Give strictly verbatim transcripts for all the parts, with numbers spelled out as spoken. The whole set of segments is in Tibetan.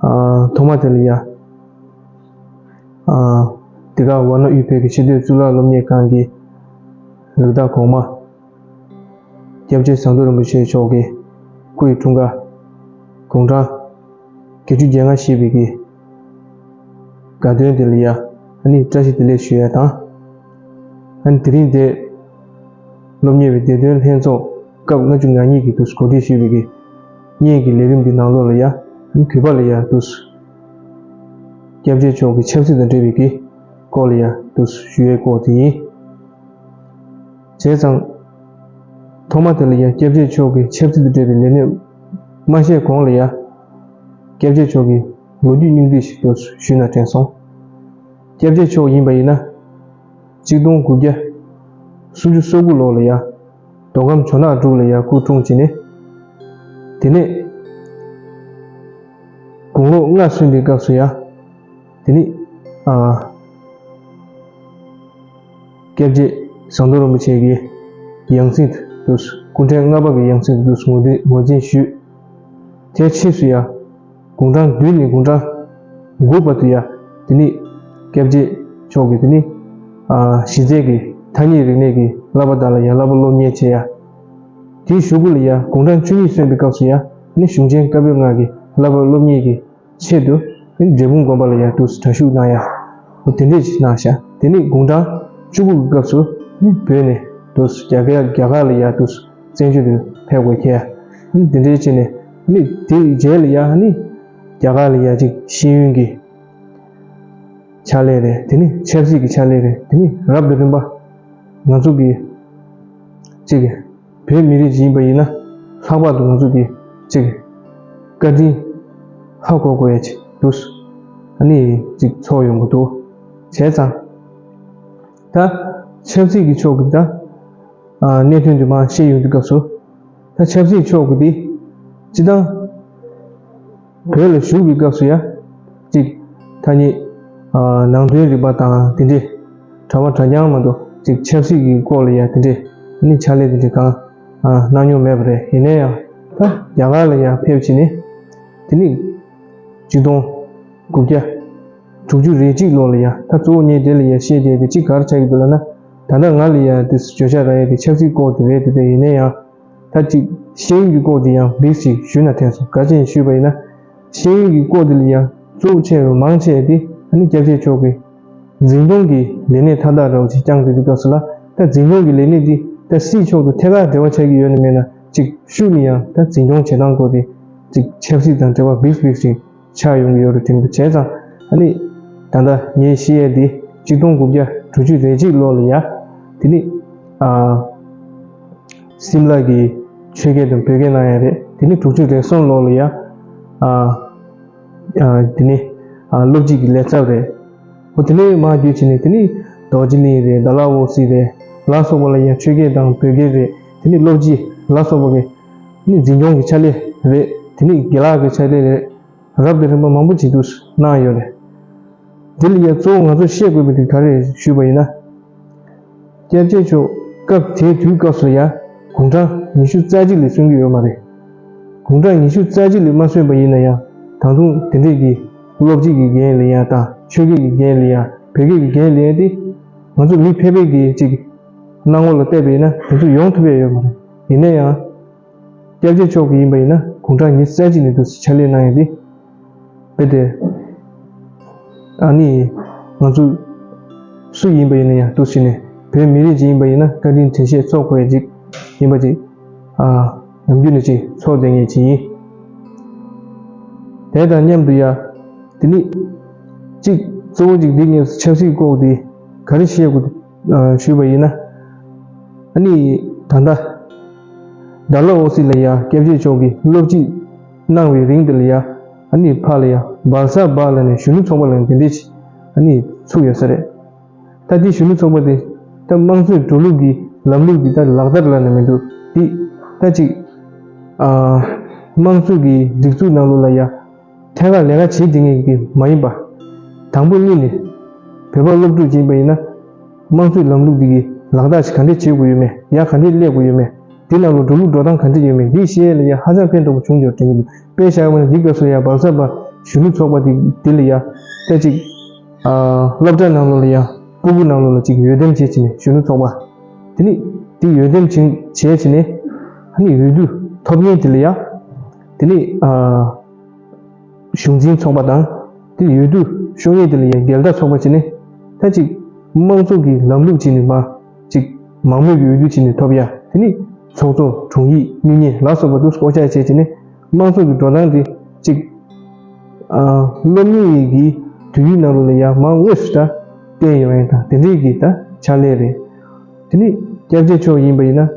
ཨ་ཐོག་མ་དེ་ལ་ཡ། ཨ་དེ་ག་ཝཱ་ཎ་དབུས་བོད་ཀྱི་ཆེས་མཐོའི་གཙུག་ལག་སློབ་གཉེར་ཁང་གི་རིགས་བདག་གོང་མ། སྐྱབས་རྗེ་ཟམ་གདོང་རིན་པོ་ཆེ་མཆོག་གི་སྐུ་ཡི་འཁྲུངས་སྐར་དགུང་གྲངས་བརྒྱད་ཅུ་གྱ་ལྔ་བཞེས་པའི་གི་དགའ་སྟོན་དེ་ལ་ཡ་ཨ་ནི་བཀྲ་ཤིས་བདེ་ལེགས་ཞུ་ཡ་དང་། ཨ་ནི་དེ་རིང་དེ་སློབ་གཉེར་བའི་བདེ་དོན་ལྷན་ཚོགས་སྐབས་ལྔ་བཅུ་ང་གཉིས་ཀྱི་དུས་སུ་གོ་སྒྲིག་ཞུས་པའི་གི་གཉེར་གྱི་ལས་རིམ་འདི་ནང་ལོགས་ལ་ཡ་ཨ་ནི་གུས་པ་ལ་ཡ་དུས་སྐྱབས་རྗེ་མཆོག་གི་ཆབ་སྲིད་དང་འབྲེལ་བའི་གི་སྐོར་ལ་ཡ་དུས་ཞུ་ཡའི་སྐོར་དེ་ཡིན། བྱས་ཙང་། ཐོག་མ་དེ་ལ་ཡང་སྐྱབས་རྗེ་མཆོག་གི་ཆབ་སྲིད་དང་འབྲེལ་བའི་ལས་གནས་མ་བཤད་གོང་ལ་ཡང་། སྐྱབས་རྗེ་མཆོག་གི་ལོ་རྒྱུས་སྙིང་བསྡུས་ཤིག་ཏུ་ཞུས་ན་དྲན་སོང་། སྐྱབས་རྗེ་མཆོག་ཡིན་པ་ཡིན་ན། གཅིག་སྟོང་དགུ་བརྒྱ་སུམ་ཅུ་སོ་དགུ་ལོ་ལ་ཡང་། མདོ་ཁམས་ཇོ་ནག་འབྲུག་ལ་ཡང་སྐུ་འཁྲུངས་བྱས་ནས། དེ་ནས། དགུང་ལོ་ལྔ་སོན་པའི་སྐབས་སུ་ཡང་། དེ་ནི། ཨ། སྐྱབས་རྗེ་ཟམ་གདོང་རིན་པོ་ཆེ་གི་ཡང་སྲིད་དུ་སྐུ་ཕྲེང་ལྔ་པ་གི་ཡང་སྲིད་དུ་ངོས་འཛིན་ངོས་འཛིན་ཞུས། དེ་ཕྱིས་སུ་ཡང་དགུང་གྲངས་བདུན་ནས་དགུང་གྲངས་དགུ་བར་དུ་ཡང་དེ་ནི་སྐྱབས་རྗེ་མཆོག་གིས་དེ་ནི་ཨ་གཞི་རྩའི་གི་ཐ་སྙད་རིག་གནས་ཀྱི་བསླབ་པ་དག་ལ་ཡང་བསླབ་པ་སློབ་གཉེར་བྱས་ཡ། དེའི་གཞུག་གུ་ལ་ཡང་དགུང་གྲངས་བཅུ་གཉིས་སོན་པའི་སྐབས་སུ་ཡང་དེ་ནི་གཞུང་ཆེན་བཀའ་པོད་ལྔ་གི་བསླབ་པ་སློབ་གཉེར་གྱི་ཆེད་དུ་འབྲས་སྤུངས་དགོན་པ་ལ་ཡང་དུ་གྲྭ་ཞུགས་གནང་ཡ། འོ་དེ་འདྲས་ཅིག་གནང་ཤག་དེ་ནས་དགུང་གྲངས་བཅུ་དགུ་གི་སྐབས་སུ་བོད་ནས་དུ་རྒྱ་གར་རྒྱ་གར་ལ་ཡང་དུ་བཙན་བྱོལ་དུ་ཕེབས་དགོས་ཁེལ་ཡ། དེ་འདྲས་བྱས་ནས་ནི་དེ་རྗེས་ལ་ཡང་ནི་རྒྱ་གར་ལ་ཡང་ཅིག་ཤེས་ཡོན་གྱི་ཕྱག་ལས་རེད། དེ་ནི་ཆབ་སྲིད་ཀྱི་ཕྱག་ལས་རེད། དེ་ནི་རབ་དང་རིམ་པ་ང་ཚོ་གི་ཅིག་བོད་མི་རིགས་ཡིན་པ་ཡིན་ན་ལྷག་པར་དུ་ང་ཚོ་གི་ཅིག་བཀའ་དྲིན་ཧ་གོ་དགོས་ཡ་ཅིག་འདུག་ཨ་ནི་ཅིག་ཚོར་ཡོང་གི་འདུག་བྱས་ཙང་ད་ཆབ་སྲིད་ཀྱི་ཕྱོགས་ཀྱི་ད་ཨ་གནད་དོན་དུ་མར་བཤད་ཡོང་དུས་སྐབས་སུ་ད་ཆབ་སྲིད་ཕྱོགས་ཀྱི་དེ་སྤྱི་བཏང་བོད་ལ་བཞུགས་པའི་སྐབས་སུ་ཡང་གཅིག་ཐ་སྙད་ཨ་ནང་དོན་རིག་པ་དང་དེ་འདྲའི་གྲྭ་པ་གྲྭ་རྐྱང་མ་གཏོགས་གཅིག་ཆབ་སྲིད་ཀྱི་སྐོར་ལ་ཡང་དེ་འདྲའི་ནི་ཕྱག་ལས་དེ་འདྲའི་གང་ཨ་གནང་མྱོང་མེད་པ་རེད། ཡིན་ན་ཡང་ད་རྒྱ་གར་ལ་ཡང་ཕེབས་བྱས་ནས་དེ་ནི་ཆིག་སྟོང་དགུ་བརྒྱ་དྲུག་ཅུ་རེ་གཅིག་ལོ་ལ་ཡང་ད་གཙོ་བོ་ངས་དེ་ལ་ཡང་བཤད་བསྡད་དེ་གཅིག་ག་རེ་ཆགས་ཀྱི་འདུག་ལབ་ན། ད་ལྟ་ང་ལ་ཡང་དེ་བརྗོད་བྱ་རག་ཡ་དེ་ཆབ་སྲིད་སྐོར་དེ་རེད་དེ། དེ་ཡིན་ན་ཡང་ད་ཅིག་ཤེས་ཡོན་གྱི་སྐོར་དེ་ཡང་བིག་ཅིག་ཞུས་ན་དྲན་སོང་། ག་ཅི་ཡིན་ཞུས་པ་ཡིན་ན། ཤེས་ཡོན་གྱི་སྐོར་དེ་ལ་ཡང་གཙོ་བོ་ཆེ་བའི་མང་ཆེ་དེ་ཨ་ནི་སྐྱབས་རྗེ་མཆོག་གི་འཛིན་སྐྱོང་གི་ལས་གནས་མཐའ་དག་རོགས་ཅིག་བསྐྱངས་ཏེ་དུས་སྐབས་སུ་ལ། ད་འཛིན་སྐྱོང་གི་ལས་གནས་འདི་ད་སྲིད་ཕྱོགས་དང་ཐད་ཀར་འབྲེལ་བ་ཆགས་ཀྱི་ཡོད་ན་མེད་ན་ཅིག་ཤུགས་ནི་ཡང་ད་འཛིན་སྐྱོང་བྱེད་སྟངས་སྐོར་དེ་ཅིག་ཆབ་སྲིད་དང་འབྲེལ་བ་བིག་བིག་ཅིག་ཆགས་ཡོང་གི་ཡོད་རེད་དྲན་གྱི་འདུག་བྱས་ཙང་ཨ་ནི་ད་ལྟ་ངས་བཤད་ཡས་འདི་ཆིག་སྟོང་དགུ་བརྒྱ་དྲུག་ཅུ་རེ་གཅིག་ལོ་ལ་ཡ་དེ་ནི་ཨ་སིམ་ལ་གི་ཆོས་དགེ་དང་བོད་དགེ་གནང་ཡ་རེད། དེ་ནི་དྲུག་ཅུ་རེ་གསུམ་ལོ་ལ་ཡ་ཨ་ཨ་དེ་ནི་ཨ་སློབ་སྤྱི་གི་ལས་ཚབ་རེད། འོ་དེ་ནས་མར་བརྒྱུད་བྱས་ནས་དེ་ནི་རྡོ་རྗེ་གླིང་རེད། ཌལ་ཧོ་སི་རེད། ལ་སོགས་པ་ལ་ཡང་ཆོས་དགེ་དང་བོད་དགེ་རེད། དེ་ནི་སློབ་སྤྱི་ལ་སོགས་པ་གི་ནི་འཛིན་སྐྱོང་གི་ཕྱག་ལས་རེད། དེ་ནི་དགེ་ལགས་ཀྱི་ཕྱག་ལས་རེད། རབ་དང་རིམ་པ་མང་པོ་ཅིག་ཏུ་གནང་ཡོད་རེད། དེ་ལ་ཡང་གཙོ་བོ་ང་ཚོས་བཤད་དགོས་པ་དེ་ག་རེ་ཞུས་པ་ཡིན་ན། སྐྱབས་རྗེ་མཆོག་སྐབས་དེའི་དུས་སྐབས་སུ་ཡང་དགུང་གྲངས་ཉི་ཤུ་རྩ་གཅིག་ལས་སོན་གྱི་ཡོད་མ་རེད། དགུང་གྲངས་ཉི་ཤུ་རྩ་གཅིག་ལས་མ་སོན་པ་ཡིན་ན་ཡང་ད་དུང་དེ་འདྲས་ཀྱི་སློབ་སྤྱི་གི་འགན་ལེན་ཡ་དང་ཆོས་དགེ་གི་འགན་ལེན་ཡ་བོད་དགེ་གི་འགན་ལེན་ཡ་དེ་ང་ཚོ་མི་ཕལ་པའི་གི་ཅིག་སྣང་ངོ་ལ་བལྟས་པ་ཡིན་ན་དེ་ཚོ་ཡོང་ཐུབ་ཡ་ཡོད་མ་རེད། ཡིན་ན་ཡང་། སྐྱབས་རྗེ་མཆོག་གི་ཡིན་པ་ཡིན་ན་དགུང་གྲངས་ཉི་ཤུ་རྩ་གཅིག་ནས་དུ་ཕྱག་ལས་གནང་ཡོད་དེ། རྦད་དེ། ཨ་ནི། ང་ཚོ་སུ་ཡིན་པ་ཡིན་ན་ཡང་དུ་ཕྱིན་ནས་བོད་མི་རིགས་ཅིག་ཡིན་པ་ཡིན་ན་བཀའ་དྲིན་དྲན་ཤེས་ཚོགས་དགོས་ཡ་ཅིག་ཡིན་པ་ཅིག་ཨ་ནམ་རྒྱུན་ནས་ཅིག་ཚོར་བསྡད་མཁན་ཅིག་ཡིན། དེ་དང་མཉམ་དུ་ཡ། དེ་ནི། གཅིག་གཙོ་བོ་གཅིག་འདི་ངས་ཆབ་སྲིད་སྐོར་འདི་ག་རེ་བཤད་དགོས་ཞུས་པ་ཡིན་ན། ཨ་ནི་ད་ལྟ་ཌལ་ཧོ་སི་ལ་ཡ་སྐྱབས་རྗེ་མཆོག་གིས་སློབ་སྤྱི་གནང་བའི་རིང་དེ་ལ་ཡ་ཨ་ནི་ཕར་ལ་ཡ་སྦལ་ས་སྦ་ལ་ནས་གཞོན་ནུ་ཚོགས་པ་ལ་ནས་དེ་འདྲས་ཨ་ནི་ཚུགས་ཡོད་ས་རེད། ད་འདི་གཞོན་ནུ་ཚོགས་པ་དེ་ད་དམངས་གཙོའི་འགྲོ་ལུགས་ཀྱི་ལམ་ལུགས་ཀྱི་ད་ལག་བསྟར་ལ་ནི་མི་འདུག་འདི་ད་ཅིག་ཨ་དམངས་གཙོ་གི་སྒྲིག་འཛུགས་ནང་ལོགས་ལ་ཡ་ཐད་ཀར་ལས་ཀ་བྱེད་བསྡད་མཁན་གྱི་མ་ཡིན་པ། དང་པོ་ཉིད་ནས་བོད་པ་སློབ་ཕྲུག་ཅིག་ཡིན་པ་ཡིན་ན་དམངས་གཙོའི་ལམ་ལུགས་འདི་གི་ལག་བསྟར་ཞིག་ག་འདྲས་བྱེད་དགོས་ཡོད་མེད། ཡ་ག་འདྲས་སླེབས་དགོས་ཡོད་མེད། འདི་ནང་ལོགས་འགྲོ་ལུགས་འགྲོ་སྟངས་ག་འདྲས་ཡོད་མེད། འདི་ཤེས་ཡས་ལ་ཡ་ཧ་ཅང་ཕན་ཐོགས་པ་བྱུང་ཡོད་དྲན་གྱི་འདུག་དཔེ་བཞག་པ་ན་འདི་སྐབས་སུ་ཡ་སྦལ་ས་སྦ་ གཞོན་ནུ་ཚོགས་པ་དེ་དེ་ལ་ཡ་ད་ཅིག་ཨ་སློབ་གྲྭ་ནང་ལོགས་ལ་ཡ་སྤུ་གུ་ནང་ལོགས་ལ་ཅིག་འོས་འདེམས་བྱས་བྱས་ནས་གཞོན་ནུ་ཚོགས་པ་དེ་ནི་དེ་འོས་འདེམས་བྱས་བྱས་བྱས་ནས་ཨ་ནི་འོས་བསྡུ་ཐོབ་མཁན་དེ་ལ་ཡ་དེ་ནི་ཨ་གཞུང་འཛིན་ཚོགས་པ་དང་དེ་ནི་འོས་བསྡུ་ཤོར་མཁན་དེ་ལ་ཡ་འགལ་ཟླ་ཚོགས་པ་བྱས་ནས་ད་ཅིག་དམངས་གཙོ་གི་ལམ་ལུགས་བྱས་ནས་མ་ཅིག་མང་མོས་ཀྱི་འོས་བསྡུ་བྱས་ནས་ཐོབ་ཡ་དེ་ནི་ཚོགས་གཙོ་དྲུང་ཡིག་དམིགས་ཉེ་ལ་སོགས་པ་དུ་བསྐོ་བཞག་བྱས་བྱས་ནས། དམངས་གཙོ་གི་འགྲོ་སྟངས་དེ་གཅིག་ཨ་སློབ་གཉེར་གྱི་དུས་ཡུན་ནང་ལོགས་ལ་ཡང་མང་དངོས་སུ་ད་བསྟན་ཡོང་ཡས་དང་དེ་འདྲའི་གི་ད་ཕྱག་ལས་རེད། དེ་ནི་སྐྱབས་རྗེ་མཆོག་ཡིན་པ་ཡིན་ན་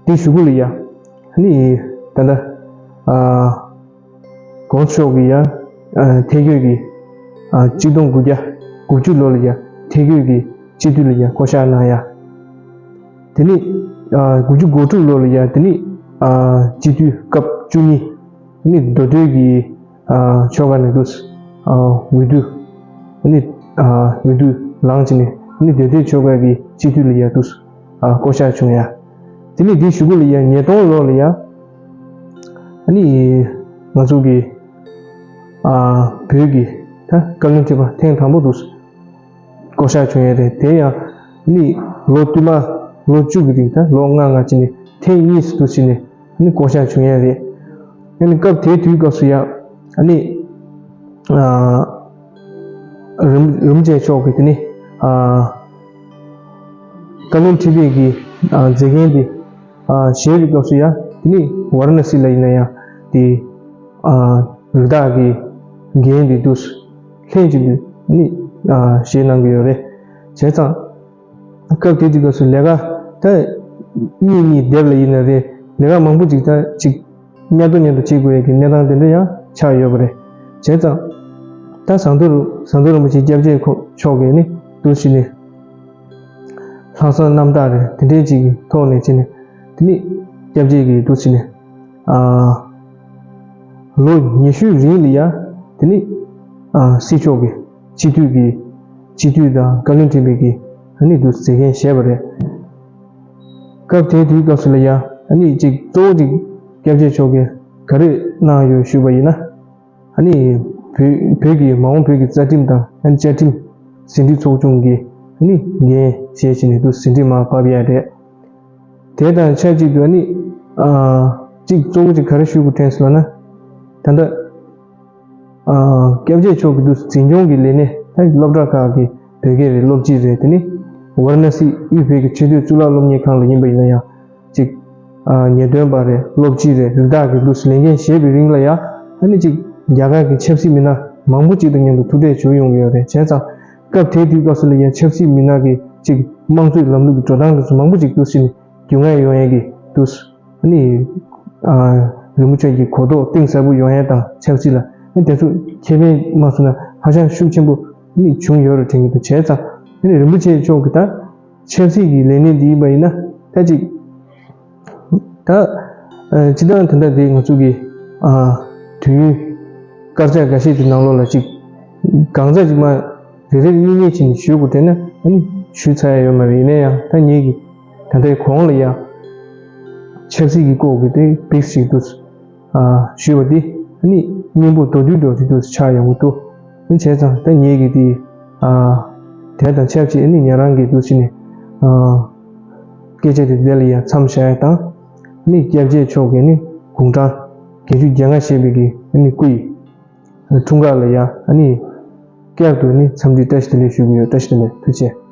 དེ་གཞུག་གུ་ལ་ཡང་ནི་ད་ལྟ་ཨ་གོང་མཆོག་གི་ཡང་ཨ་ཐད་བསྐོས་ཀྱི་ཨ་གཅིག་སྟོང་དགུ་བརྒྱ་དགུ་བཅུ་ལོ་ལ་ཡང་ཐད་བསྐོས་ཀྱི་སྤྱི་འཐུས་ལ་ཡང་བསྐོ་བཞག་གནང་ཡ། དེ་ནི་ཨ་དགུ་བཅུ་གོ་དྲུག་ལོ་ལ་ཡང་དེ་ནི་ཨ་སྤྱི་འཐུས་སྐབས་བཅུ་གཉིས། ནི་མདོ་སྟོད་ཀྱི་ཨ་ཆོལ་ཁ་ནས་འདུག་ཨ་འོས་བསྡུ་ནི་ཨ་འོས་བསྡུ་ལངས་བྱས་ནས་ནི་མདོ་སྟོད་ཆོལ་ཁ་གི་སྤྱི་འཐུས་ལ་ཡ་འདུག་ཨ་བསྐོ་བཞག་བྱུང་ཡ། དེ་ནི་དེའི་གཞུག་གུ་ལ་ཡ་ཉིས་སྟོང་ལོ་ལ་ཡ་ནི་ང་ཚོ་གི་ཨ་བོད་ཀྱི་ད་བཀའ་བློན་ཁྲི་པ་ཐེངས་དང་པོ་འདུག་བསྐོ་བཞག་བྱུང་ཡ་རེད། དེ་ཡང་ནི་ལོ་བསྟུད་མར་ལོ་བཅུ་གི་རིང་ད་ལོ་ལྔ་ལྔ་བྱས་ནས་ཐེངས་གཉིས་སུ་འདུག་བྱས་ནས་ནི་བསྐོ་བཞག་བྱུང་ཡ་རེད། ཡང་ནི་སྐབས་དེའི་དུས་སྐབས་སུ་ཡང་ནི་ཨ་རིན་རིན་པོ་ཆེ་མཆོག་གིས་དེ་ནི་ཨ་བཀའ་བློན་ཁྲི་པའི་གི་ཨ་མཛད་འགན་དེ་ཨ་བཞེས་པའི་སྐབས་སུ་ཡང་དེ་ནི་ཝཱ་ར་ཎ་སི་ལ་ཡིན་ན་ཡང་དེ་ཨ་རི་དྭགས་ཀྱི་འགན་དེ་འདུག་ལྷན་ཅིག་ཏུ་ནི་ཨ་བཞེས་གནང་གི་ཡོད་རེད། བྱས་ཙང་། སྐབས་དེ་དུས་སྐབས་སུ་ལས་ཀ་ད་གཉིས་གཉིས་སྡེབ་ལ་ཡིན་ན་རེད། ལས་ཀ་མང་པོ་ཅིག་ད་ཅིག་མཉམ་དུ་མཉམ་དུ་བྱེད་དགོས་ཡ་གི་གནས་སྟངས་དེ་འདྲ་ཡང་ཆགས་ཡོད་པ་རེད། བྱས་ཙང་ད་ཟམ་གདོང་ཟམ་གདོང་རིན་པོ་ཆེ་སྐྱབས་རྗེ་ཁོ་མཆོག་གིས་ནི་འདུག་བྱས་ནས་ལྷག་བསམ་རྣམ་དག་རེད། དེ་འདྲའི་ཅིག་གི་ཐོག་ནས་བྱས་ནས་དེ་ནི་སྐྱབས་རྗེ་གིས་འདུག་བྱས་ནས་ཨ་ལོ་ཉི་ཤུའི་རིང་ལ་ཡ་དེ་ནི་ཨ་སྲིད་ཕྱོགས་ཀྱི་སྤྱི་འཐུས་ཀྱི་སྤྱི་འཐུས་དང་བཀའ་བློན་ཁྲི་པའི་གི་ཨ་ནི་འདུག་མཛད་འགན་བཞེས་པ་རེད། སྐབས་དེ་དུས་སྐབས་སུ་ལ་ཡ་ཨ་ནི་ཅིག་གཙོ་བོ་ཅིག་སྐྱབས་རྗེ་མཆོག་གིས་ག་རེ་གནང་ཡོད་ཞུས་པ་ཡིན་ན། ཨ་ནི་བོད་བོད་ཀྱི་མ་འོངས་བོད་ཀྱི་རྩ་ཁྲིམས་དང་ཨ་ནི་བཅའ་ཁྲིམས་ཟིན་བྲིས་ཚོགས་ཆུང་གི་ཨ་ནི་འགན་བཞེས་བྱས་ནས་འདུག་ཟིན་བྲིས་མར་ཕབ་ཡ་རེད། དེ་དང་ཆབས་ཅིག་ཏུ་ཨ་ནི་ཨ་གཅིག་གཙོ་བོ་གཅིག་ག་རེ་ཞུ་དགོས་དྲན་སོང་ན། ད་ལྟ་ཨ་སྐྱབས་རྗེ་མཆོག་གི་འདུག་འཛིན་སྐྱོང་གི་ལས་གནས་ད་སློབ་གྲྭ་ཁག་གི་བོད་སྐད་རེད། སློབ་སྤྱི་རེད། དེ་ནི་ཝཱ་ར་ཎ་སི་དབུས་བོད་ཀྱི་ཆེས་མཐོའི་གཙུག་ལག་སློབ་གཉེར་ཁང་ལ་ཡིན་པ་ཡིན་ན་ཡང་གཅིག་ཨ་ཉེས་དོན་པ་རེད། སློབ་སྤྱི་རེད། རིགས་བདག་གི་འདུག་ལས་འགན་བཞེས་པའི་རིང་ལ་ཡང་ཨ་ནི་གཅིག་རྒྱ་གར་གྱི་ཆབ་སྲིད་མི་སྣ་མང་པོ་ཅིག་དང་མཉམ་དུ་ཐུག་འཕྲད་བྱུང་ཡོང་གི་ཡོད་རེད། བྱས་ཙང་སྐབས་དེ་དུས་སྐབས་སུ་ལ་ཡང་ཆབ་སྲིད་མི་སྣ་གི་གཅིག་དམངས་གཙོའི་ལམ་ལུགས་ཀྱི་འགྲོ་སྟངས་དེ་ཚོ་མང་པོ་ཅིག་འདུག་ཟེར་ནས་རྒྱུས་མངའ་ཡོང་ཡས་ཀྱི་འདུག་ཨ་ནི་ཨ་རིན་པོ་ཆེ་གི་གོ་རྟོགས་གཏིང་ཟབ་པོ་ཡོང་ཡས་དང་ཆབ་སྲིད་ལ་ཨ་ནི་དེ་ཚོ་ཁེ་ཕན་མ་སོང་ན་ཧ་ཅང་ཤུགས་ཆེན་པོ་ཨ་ནི་བྱུང་ཡོད་རེད་དྲན་གྱི་འདུག་བྱས་ཙང་ཨ་ནི་རིན་པོ་ཆེ་མཆོག་གི་ད་ཆབ་སྲིད་ཀྱི་ལས་གནས་འདི་ཡིན་པ་ཡིན་ན་ད་ཅིག་ད་ཨ་སྤྱི་བཏང་ད་ལྟ་དེ་ང་ཚོ་གི་ཨ་དུས་ཡུན་སྐར་ཆ་འགའ་ཤས་ཀྱི་ནང་ལོགས་ལ་ཅིག་གང་ཟག་ཅིག་མ་རེ་རེ་གཉིས་གཉིས་བྱས་ནས་ཞུ་དགོས་དྲན་ན་ཨ་ནི་ཞུས་ཚར་ཡ་ཡོད་མ་རེད། ཡིན་ན་ཡང་ད་ངེད་ཀྱི་ད་ལྟའི་གོང་ལ་ཡ་ཆབ་སྲིད་ཀྱི་སྐོར་གྱི་དེ་བིག་ཞིག་འདུག་ཨ་ཞུས་པ་འདི་ཨ་ནི་སྙིང་པོ་མདོར་བསྡུས་འདྲ་ཅིག་འདུག་ཆགས་ཡོང་གི་འདུག་ཨ་ནི་བྱས་ཙང་ད་ངེད་ཀྱི་དེ་ཨ་དེ་དང་ཆབས་ཅིག་ཨ་ནི་ཉན་རང་གི་འདུག་ཅིག་ནས་ཨ་སྐད་ཆ་དེ་འདི་ལ་ཡ་མཚམས་བཞག་ཡ་དང་ཨ་ནི་སྐྱབས་རྗེ་མཆོག་གིས་ནི་དགུང་གྲངས་བརྒྱད་ཅུ་གྱ་ལྔ་བཞེས་པའི་གི་ཨ་ནི་སྐུ་ཡི་འཁྲུངས་སྐར་ལ་ཡ་ཨ་ནི་བསྐྱར་དུ་ནི་འཚམས་འདྲི་བཀྲ་ཤིས་བདེ་ལེགས་ཞུ་གི་ཡོད། བཀྲ་ཤིས་བདེ་ལེགས། ཐུགས་རྗེ་ཆེ།